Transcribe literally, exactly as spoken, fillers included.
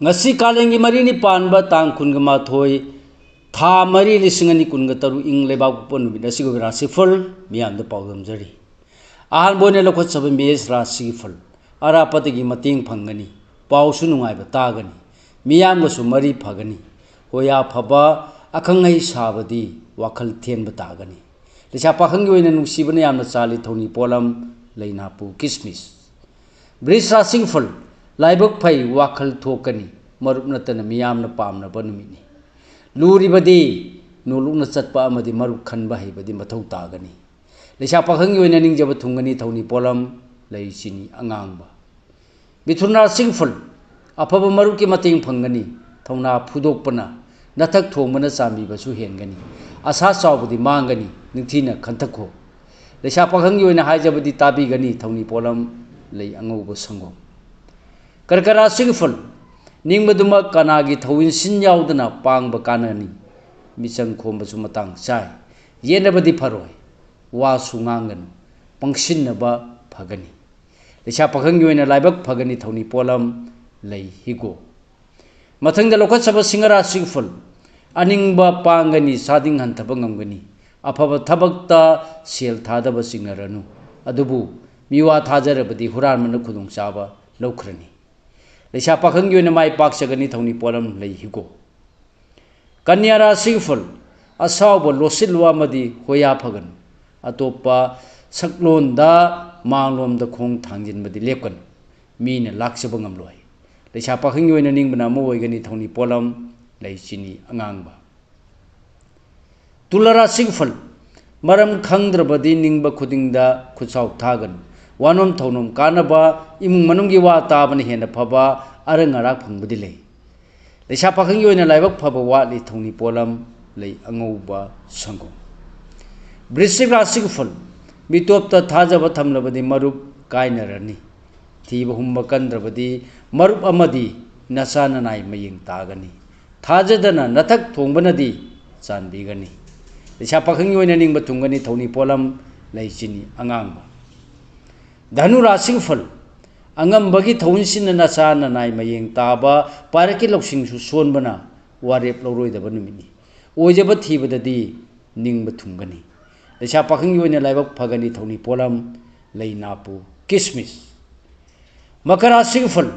ꯉꯁꯤ ꯀꯥꯂꯦꯟꯒꯤ ꯃꯔꯤꯅꯤ ꯄꯥꯟꯕ ꯇꯥꯡ ꯀꯨꯟꯒ ꯃꯥꯊꯣꯏ, ꯊꯥ ꯃꯔꯤ, ꯂꯤꯁꯤꯡ ꯑꯅꯤ ꯀꯨꯟꯒ ꯇꯔꯨꯛ, ꯏꯪ ꯂꯩꯕꯥꯛꯄꯣꯛꯄ ꯅꯨꯃꯤꯠ ꯑꯁꯤꯒꯤ ꯑꯣꯏꯕ ꯔꯥꯁꯤꯐꯜ ꯃꯤꯌꯥꯝꯗ ꯄꯥꯎꯗꯝꯖꯔꯤ꯫ ꯑꯍꯥꯟꯕ ꯑꯣꯏꯅ ꯂꯧꯈꯠꯆꯕ ꯃꯦꯁ ꯔꯥꯁꯤꯒꯤ ꯐꯜ꯫ ꯑꯔꯥꯞꯄꯗꯒꯤ ꯃꯇꯦꯡ ꯐꯪꯒꯅꯤ꯫ ꯄꯥꯎꯁꯨ ꯅꯨꯡꯉꯥꯏꯕ ꯇꯥꯒꯅꯤ꯫ ꯃꯤꯌꯥꯝꯒꯁꯨ ꯃꯔꯤ ꯐꯒꯅꯤ꯫ ꯍꯣꯌꯥ ꯐꯕ, ꯑꯈꯪ ꯑꯍꯩ ꯁꯥꯕꯗꯤ ꯋꯥꯈꯜ ꯊꯦꯟꯕ ꯇꯥꯒꯅꯤ꯫ ꯂꯩꯁꯥ ꯄꯥꯈꯪꯒꯤ ꯑꯣꯏꯅ ꯅꯨꯡꯁꯤꯕꯅ ꯌꯥꯝꯅ ꯆꯥꯜꯂꯤ꯫ ꯊꯧꯅꯤ ꯄꯣꯠꯂꯝ ꯂꯩꯅꯥꯄꯨ ꯀꯤꯁꯃꯤꯁ꯫ ꯕ꯭ꯔꯤꯖ ꯔꯥꯁꯤꯒꯤ ꯐꯜ꯫ ꯂꯥꯏꯕꯛ ꯐꯩ, ꯋꯥꯈꯜ ꯊꯣꯛꯀꯅꯤ꯫ ꯃꯔꯨꯞ ꯅꯠꯇꯅ ꯃꯤꯌꯥꯝꯅ ꯄꯥꯝꯅꯕ ꯅꯨꯃꯤꯠꯅꯤ꯫ ꯂꯨꯔꯤꯕꯗꯤ ꯅꯣꯂꯨꯛꯅ ꯆꯠꯄ ꯑꯃꯗꯤ ꯃꯔꯨꯞ ꯈꯟꯕ ꯍꯩꯕꯗꯤ ꯃꯊꯧ ꯇꯥꯒꯅꯤ꯫ ꯂꯩꯁꯥ ꯄꯥꯈꯪꯒꯤ ꯑꯣꯏꯅ ꯅꯤꯡꯖꯕ ꯊꯨꯡꯒꯅꯤ꯫ ꯊꯧꯅꯤ ꯄꯣꯠꯂꯝ ꯂꯩ ꯆꯤꯅꯤ ꯑꯉꯥꯡꯕ꯫ ꯃꯤꯊꯨꯟ ꯔꯥꯁꯤꯒꯤ ꯐꯜ꯫ ꯑꯐꯕ ꯃꯔꯨꯞꯀꯤ ꯃꯇꯦꯡ ꯐꯪꯒꯅꯤ꯫ ꯊꯧꯅꯥ ꯐꯨꯗꯣꯛꯄꯅ ꯅꯊꯛ ꯊꯣꯡꯕꯅ ꯆꯥꯟꯕꯤꯕꯁꯨ ꯍꯦꯟꯒꯅꯤ꯫ ꯑꯁꯥ ꯆꯥꯎꯕꯗꯤ ꯃꯥꯡꯒꯅꯤ꯫ ꯅꯤꯡꯊꯤꯅ ꯈꯟꯊꯈꯣ꯫ ꯂꯩꯁꯥ ꯄꯥꯈꯪꯒꯤ ꯑꯣꯏꯅ ꯍꯥꯏꯖꯕꯗꯤ ꯇꯥꯕꯤꯒꯅꯤ꯫ ꯊꯧꯅꯤ ꯄꯣꯠꯂꯝ ꯂꯩ ꯑꯉꯧꯕ ꯁꯪꯒꯣꯝ꯫ ꯀꯔꯀ ꯔꯥꯁꯤꯒꯤ ꯐꯜ꯫ ꯅꯤꯡꯕꯗꯨꯃꯛ ꯀꯅꯥꯒꯤ ꯊꯧꯏꯟꯁꯤꯟ ꯌꯥꯎꯗꯅ ꯄꯥꯡꯕ ꯀꯥꯟꯅꯅꯤ꯫ ꯃꯤꯆꯪ ꯈꯣꯝꯕꯁꯨ ꯃꯇꯥꯡ ꯆꯥꯏ꯫ ꯌꯦꯠꯅꯕꯗꯤ ꯐꯔꯣꯏ꯫ ꯋꯥꯁꯨ ꯉꯥꯡꯒꯅꯨ꯫ ꯄꯪꯁꯤꯟꯅꯕ ꯐꯒꯅꯤ꯫ ꯂꯩꯁꯥ ꯄꯥꯈꯪꯒꯤ ꯑꯣꯏꯅ ꯂꯥꯏꯕꯛ ꯐꯒꯅꯤ꯫ ꯊꯧꯅꯤ ꯄꯣꯠꯂꯝ ꯂꯩ ꯍꯤꯒꯣꯛ꯫ ꯃꯊꯪꯗ ꯂꯧꯈꯠꯆꯕ ꯁꯤꯡꯍ ꯔꯥꯁꯤꯒꯤ ꯐꯜ꯫ ꯑꯅꯤꯡꯕ ꯄꯥꯡꯒꯅꯤ, ꯆꯥꯗꯤꯡ ꯍꯟꯊꯕ ꯉꯝꯒꯅꯤ꯫ ꯑꯐꯕ ꯊꯕꯛꯇ ꯁꯦꯜ ꯊꯥꯗꯕ ꯆꯤꯡꯅꯔꯅꯨ꯫ ꯑꯗꯨꯕꯨ ꯃꯤꯋꯥ ꯊꯥꯖꯔꯕꯗꯤ ꯍꯨꯔꯥꯟꯕꯅ ꯈꯨꯗꯣꯡꯆꯥꯕ ꯂꯧꯈ꯭ꯔꯅꯤ꯫ ꯂꯩꯁꯥ ꯄꯥꯈꯪꯒꯤ ꯑꯣꯏꯅ ꯃꯥꯏ ꯄꯥꯛꯆꯒꯅꯤ꯫ ꯊꯧꯅꯤ ꯄꯣꯠꯂꯝ ꯂꯩ ꯍꯤꯒꯣꯛ꯫ ꯀꯟꯌꯥ ꯔꯥꯁꯤꯒꯤ ꯐꯜ꯫ ꯑꯁꯥꯎꯕ ꯂꯣꯠꯁꯤꯜꯂꯨ ꯑꯃꯗꯤ ꯍꯣꯌꯥ ꯐꯒꯅꯨ꯫ ꯑꯇꯣꯞꯄ ꯁꯛꯂꯣꯟꯗ ꯃꯥꯡꯂꯣꯝꯗ ꯈꯣꯡ ꯊꯥꯡꯖꯤꯟꯕꯗꯤ ꯂꯦꯞꯀꯅꯨ꯫ ꯃꯤꯅ ꯂꯥꯛꯆꯕ ꯉꯝꯂꯣꯏ꯫ ꯂꯩꯁꯥ ꯄꯥꯈꯪꯒꯤ ꯑꯣꯏꯅ ꯅꯤꯡꯕꯅ ꯑꯃ ꯑꯣꯏꯒꯅꯤ꯫ ꯊꯧꯅꯤ ꯄꯣꯠꯂꯝ ꯂꯩ ꯆꯤꯅꯤ ꯑꯉꯥꯡꯕ꯫ ꯇꯨꯂꯥ ꯔꯥꯁꯤꯒꯤ ꯐꯜ꯫ ꯃꯔꯝ ꯈꯪꯗ꯭ꯔꯕꯗꯤ ꯅꯤꯡꯕ ꯈꯨꯗꯤꯡꯗ ꯈꯨꯠꯁꯥꯎ ꯊꯥꯒꯅꯨ꯫ ꯋꯥꯅꯣꯝ ꯊꯧꯅꯣꯝ ꯀꯥꯟꯅꯕ, ꯏꯃꯨꯡ ꯃꯅꯨꯡꯒꯤ ꯋꯥ ꯇꯥꯕꯅ ꯍꯦꯟꯅ ꯐꯕ, ꯑꯔꯪ ꯑꯔꯥꯛ ꯐꯪꯕꯗꯤ ꯂꯩ꯫ ꯂꯩꯁꯥ ꯄꯥꯈꯪꯒꯤ ꯑꯣꯏꯅ ꯂꯥꯏꯕꯛ ꯐꯕ ꯋꯥꯠꯂꯤ꯫ ꯊꯧꯅꯤ ꯄꯣꯠꯂꯝ ꯂꯩ ꯑꯉꯧꯕ ꯁꯪꯒꯣꯝ꯫ ꯕ꯭ꯔꯤꯁꯤꯛ ꯔꯥꯁꯤꯒꯤ ꯐꯜ꯫ ꯃꯤꯇꯣꯞꯇ ꯊꯥꯖꯕ ꯊꯝꯂꯕꯗꯤ ꯃꯔꯨꯞ ꯀꯥꯏꯅꯔꯅꯤ꯫ ꯊꯤꯕ ꯍꯨꯝꯕ ꯀꯟꯗ꯭ꯔꯕꯗꯤ ꯃꯔꯨꯞ ꯑꯃꯗꯤ ꯅꯆꯥ ꯅꯅꯥꯏ ꯃꯌꯦꯡ ꯇꯥꯒꯅꯤ꯫ ꯊꯥꯖꯗꯅ ꯅꯊꯛ ꯊꯣꯡꯕꯅꯗꯤ ꯆꯥꯟꯕꯤꯒꯅꯤ꯫ ꯂꯩꯁꯥ ꯄꯥꯈꯪꯒꯤ ꯑꯣꯏꯅ ꯅꯤꯡꯕ ꯊꯨꯡꯒꯅꯤ꯫ ꯊꯧꯅꯤ ꯄꯣꯠꯂꯝ ꯂꯩ ꯆꯤꯅꯤ ꯑꯉꯥꯡꯕ꯫ ꯙꯅꯨ ꯔꯥꯁꯤꯒꯤ ꯐꯜ꯫ ꯑꯉꯝꯕꯒꯤ ꯊꯧꯟꯁꯤꯟꯅ ꯅꯆꯥ ꯅꯅꯥꯏ ꯃꯌꯦꯡ ꯇꯥꯕ, ꯄꯥꯏꯔꯛꯀꯤ ꯂꯧꯁꯤꯡꯁꯨ ꯁꯣꯟꯕꯅ ꯋꯥꯔꯦꯞ ꯂꯧꯔꯣꯏꯗꯕ ꯅꯨꯃꯤꯠꯅꯤ꯫ ꯑꯣꯏꯖꯕ ꯊꯤꯕꯗꯗꯤ ꯅꯤꯡꯕ ꯊꯨꯡꯒꯅꯤ꯫ ꯂꯩꯁꯥ ꯄꯥꯈꯪꯒꯤ ꯑꯣꯏꯅ ꯂꯥꯏꯕꯛ ꯐꯒꯅꯤ ꯊꯧꯅꯤ ꯄꯣꯠꯂꯝ, ꯂꯩ ꯅꯥꯄꯨ, ꯀꯤꯁꯃꯤꯁ꯫ ꯃꯀꯔꯥ ꯁꯤꯒꯨꯐꯜ,